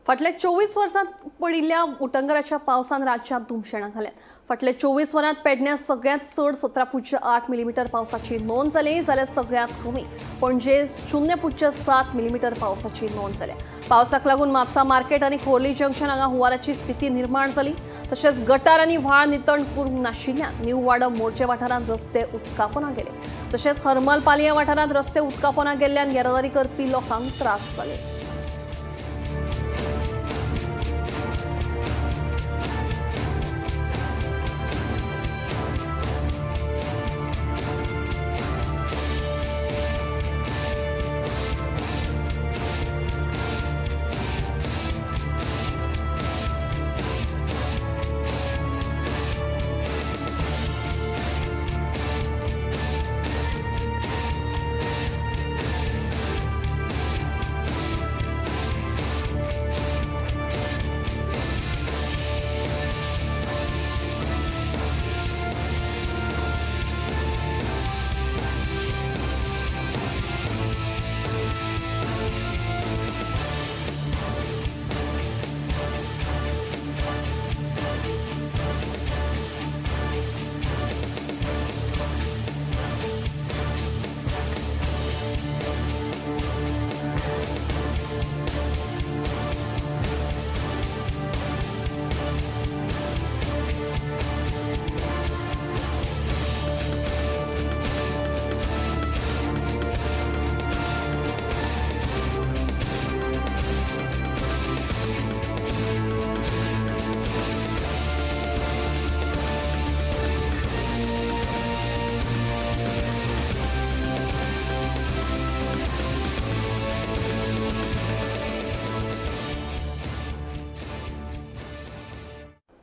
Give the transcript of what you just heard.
फाटल्या 24 वर्सांत पडिल्ल्या उटंगराच्या पावसान राज्यांत धुमशेणां घाल्यात. फाटल्या 24 वरांत पेडण्यां सगळ्यांत चड 17.8 मिलीमीटर पावसाची नोंद जाली, जाल्यार सगळ्यांत कमी पणजे 0.7 मिलीमीटर पावसाची नोंद जाल्या. पावसाक लागून म्हापसा मार्केट आनी खोर्ली जंक्शन हांगा हुंवाराची स्थिती निर्माण जाली. तशेंच गटार आनी व्हाळ नितळ करूंक नाशिल्ल्यान न्यू वाडम मोर्चे वाठारांत रस्ते उदकापोना गेले. तशेंच हरमल पालया वाठारांत रस्ते उदकापोना गेल्ल्यान येरादारी करपी लोकांक त्रास जाले.